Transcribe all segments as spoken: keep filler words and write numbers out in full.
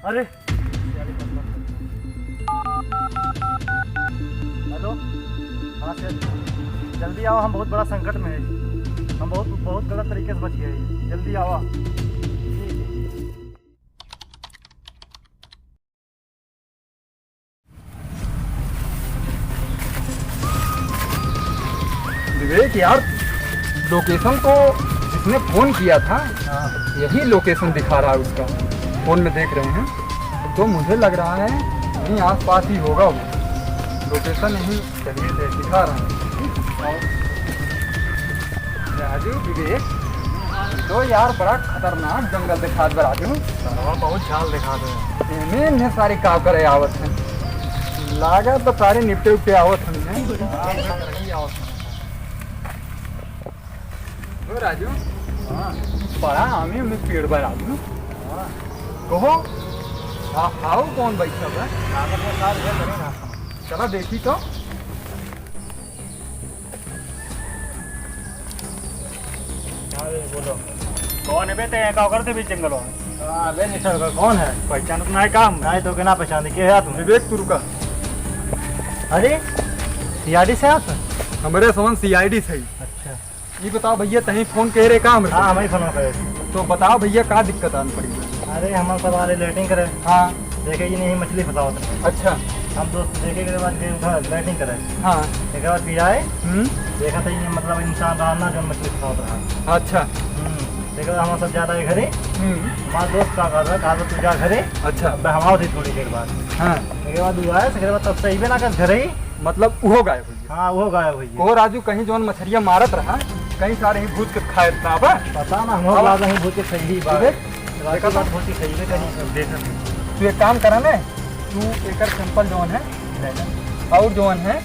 अरे, हेलो, हाँ सर, जल्दी आओ, हम बहुत बड़ा संकट में है। हम बहुत, बहुत गलत तरीके से बच गए हैं। जल्दी आओ। विवेक यार, लोकेशन तो जिसने फोन किया था, हाँ। यही लोकेशन दिखा रहा है उसका। फोन में देख रहे हैं, तो मुझे लग रहा है यहीं आसपास ही होगा वो। लोकेशन यहीं, चलिए दे-, दिखा रहा हूँ। राजू, विवेक, तो यार बड़ा खतरनाक जंगल दिखात बा राजू। सरवा बहुत झाल दिखात है। एमे इन्हें सारे का करे आवत हैं? लागत तो सारे निपटे उपटे आवत हैं। हाँ, नहीं आवत हैं। ओ राजू, हाँ। बड़ा आमे उमे पेड़ बा राजू। हाँ। कहो, आ-, आओ कौन बैठा बा? लागत में साल है, करेगा। चला देखी तो। हाँ रे, बोलो। कौन है बे ते? का करते बीच जंगल में? हाँ, बे निठर का कौन है? पहचान तो ना है काम। नहीं तो के ना पहचान, के है तुम? विवेक तुर्का। अरे, सीआईडी से आप? हमरे समझ सीआईडी से ही। अच्छा। ये बताओ भैया, तहीं फोन कह रहे काम? हाँ, हम ही फोन करे। तो बताओ भैया, का दिक्कत आन पड़ी? अरे, हमारे सब आ रहे लेटरिन करे। हाँ। देखे कि नहीं, मछली फंसावत रहे। अच्छा। हम दोस्त देखे के बाद गए उधर लेटरिन करे। हाँ। एक बाद फिर आए, हम्म। देखा तो ये मतलब इंसान रहा ना, जो मछली फंसावत रहा। अच्छा। हम्म। देखे तो हमारे सब जाता है घरे। हम्म। हमारा दोस्त का घर है, कहा तो तू जा घरे। अच्छा। अब हम आओ थे थोड़ी देर बाद। हाँ। एक बाद वो आया, एक बाद तब से ही ना कर घरे ही। मतलब उहो गायब हो गया। हाँ, वो गायब हो गया। कहो राजू, कहीं जौन मछरिया मारत रहा, कहीं सारे ही भूत के खाए रहा बा। पता ना, हम अब लोग लाग रहे हैं भूत के सही बात। देख, राजू देखा बात तो? होती सही में कहीं देखा। तू एक काम करा ना, तू एकर सैंपल जौन है, और जौन है,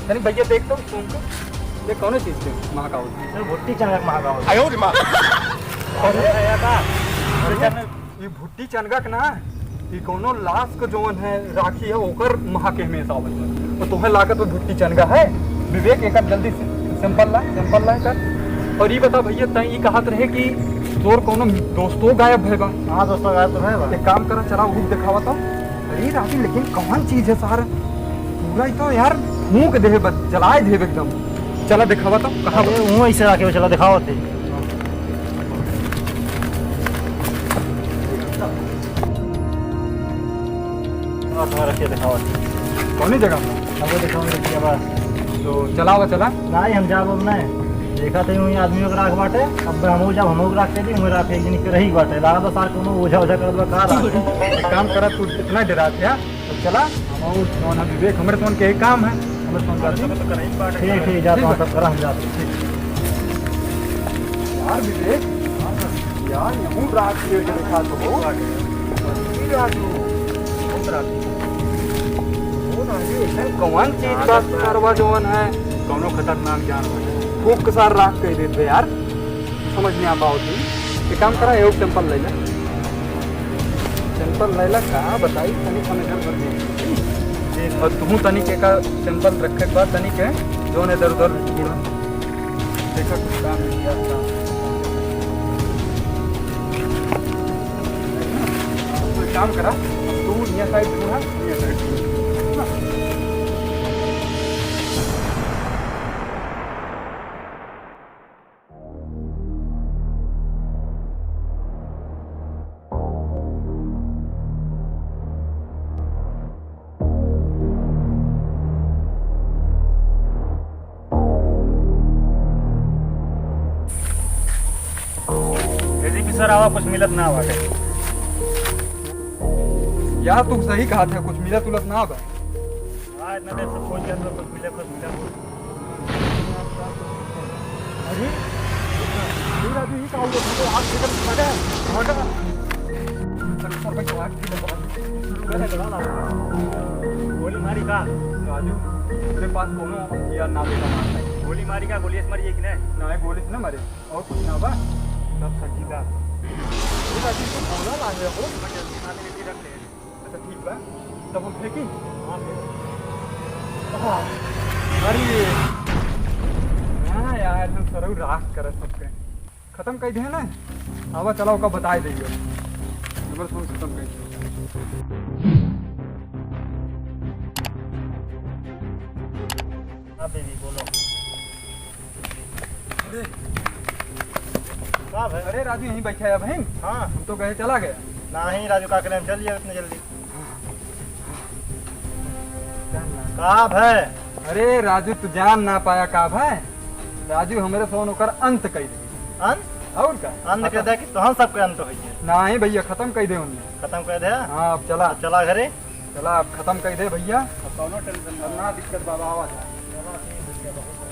तनी भैया देख तो, सुन तो, देख कौनो चीज के महकावत है। सर, भुट्टी चना के महकावत है। आयो रे माँ। अरे, भैया का? अरे, ये भुट्टी चनगा के ना, ई कौनो लाश के जौन है, राखी है, ओकर महक हमेशा आवत है। तो तोहे लागत है भुट्टी चनगा है। विवेक, एकर जल्दी से सैंपल ला, सैंपल ला एकर। और ई बता भैया, तैं ई कहत रहे कि तोर कौनो दोस्तो गायब भय बा। हाँ, दोस्तो गायब तो भय बा। एक काम करा, चला ऊ देखावा तो। अरे राजू, लेकिन कौन चीज है सार? पूरा ही तो यार फूंक दे, बस जलाए दे एकदम। चला देखावा तो, कहाँ बा? अरे, वहीं ऐसे राखे हो, चला देखावा थे। और तुम्हारा क्या दिखावा? कौनी जगह पर? अब वो दिखाओ, ये क्या बात? तो चलावा, चला। नहीं, हम जाब अब नहीं। देखा तो यूं ही आदमियों के राख बाटे, अब हम जब हम राख के दी, हमें राख एक दिन के रही बाटे। लागत तो सार कोनो ओझा ओझा करत बा का राख। एक काम करा, तू इतना डरात है, तो चला, हम और कौन है विवेक, हमरे कौन के काम है, हमरे कौन जाती। ठीक, ठीक, जाता हूँ, ठीक है। सब करा, हम जाते हैं। ठीक। यार विवेक, यार, यहू रात के देखा तो हो। ई राजू, कौन राजू? कौन राजू? ऐसा कौन चीज का सरवा जौन है? कौनो खतरनाक जानवर है। फूंक के सार राख कह देत बे यार। समझ नहीं आ पावत ही। एक काम करा, एगो सैंपल ले ले। सैंपल ले ले, का बताई, तनी समझ कर दे। और तू तनी के का सैंपल रखे के बाद तनी के जौन इधर उधर उड़ा। देखा कुछ काम नहीं किया था। तो एक काम करा, तू ये साइड ढूंढा, ये साइड ढूंढा। एडीपी सर, आवा, कुछ मिलत ना बाटे। यार, तू सही कहा था, कुछ मिलत उलत ना बा। हाँ, इतना देर से खोज गया तो कुछ मिले, कुछ मिला, कुछ। अरे, ये राजू, ये का हुआ? तुमको आग देखकर भागा, भागा। सर, सर, भाई, आग देखकर भागा। गोली मारी का? राजू, तेरे पास कौन है? यार, ना बेटा मारता है। गोली मारी का? गोली से मारी एक ने? ना, गोली से ना मारे। और कुछ ना बा? सब सजीदा। ये राजू, तो बोला ना है, हो? मैं जल्दी मारने के लिए रख ले। अच्छा, ठीक बा, तब हम फेंकी? हाँ, फेंक। आह, अरे, हाँ यार, हम सरऊ राख करे सबके। खत्म कर दे ना। आवा, चला, ओका बताए देंगे। बस हम खत्म कर दिया। हाँ बेबी, बोलो। अरे। का भाई? अरे राजू, यहीं बैठा है भाई। हाँ। हम तो कहे चला गया। नहीं राजू, का करें, हम चल जाए उतने जल्दी। का भाई? अरे राजू, तू जान ना पाया का भाई? राजू, हमरे सोन ओकर अंत कई दे। अंत? और का? अंत कह दे कि तोहन सबके अंत होइए। नहीं भैया, खत्म कई दे उन्हें। खत्म कह दे? हाँ, अब चला। अब चला घरे। चला, अब खत्म कई दे भैया। अब कौनो टेंशन ना। अब ना दिक्कत बाबा, आवा जा। चला, ठीक है, बहुत